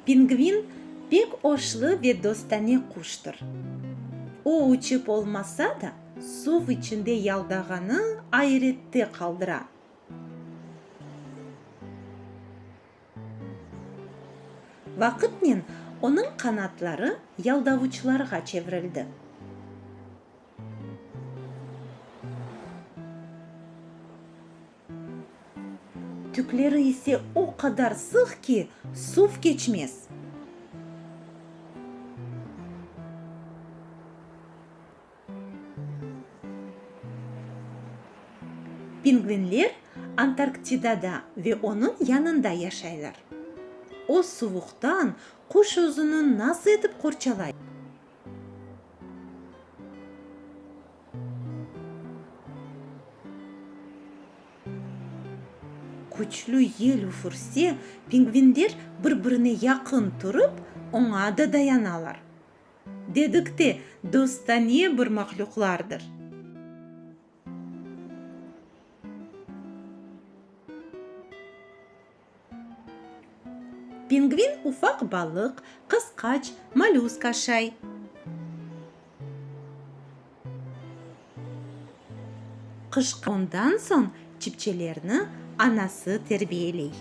Pingvin pek oşlu ve dostane quştır. O uçıp olmasa da, suv içinde yaldağanı ayrette qaldıra. Vaqıtnen onıñ qanatları yaldavuçlarğa çevirildi. Tükleri ise o qadar sıq ki, suv keçmez. Pingvinler Antarktidada ve onıñ yanında yaşaylar. O suvuqtan quş özüni nasıl etip qorçalay? Küçlü yel üfürse, pingvinler bir-birine yaqın turıp, oña da dayanalar. Dedik de, dostane bir mahlüqlardır. Pingvin ufaq balıq, qısqaç, molüsk aşay. Qış ondan soñ çipçelerni anası terbiyeley.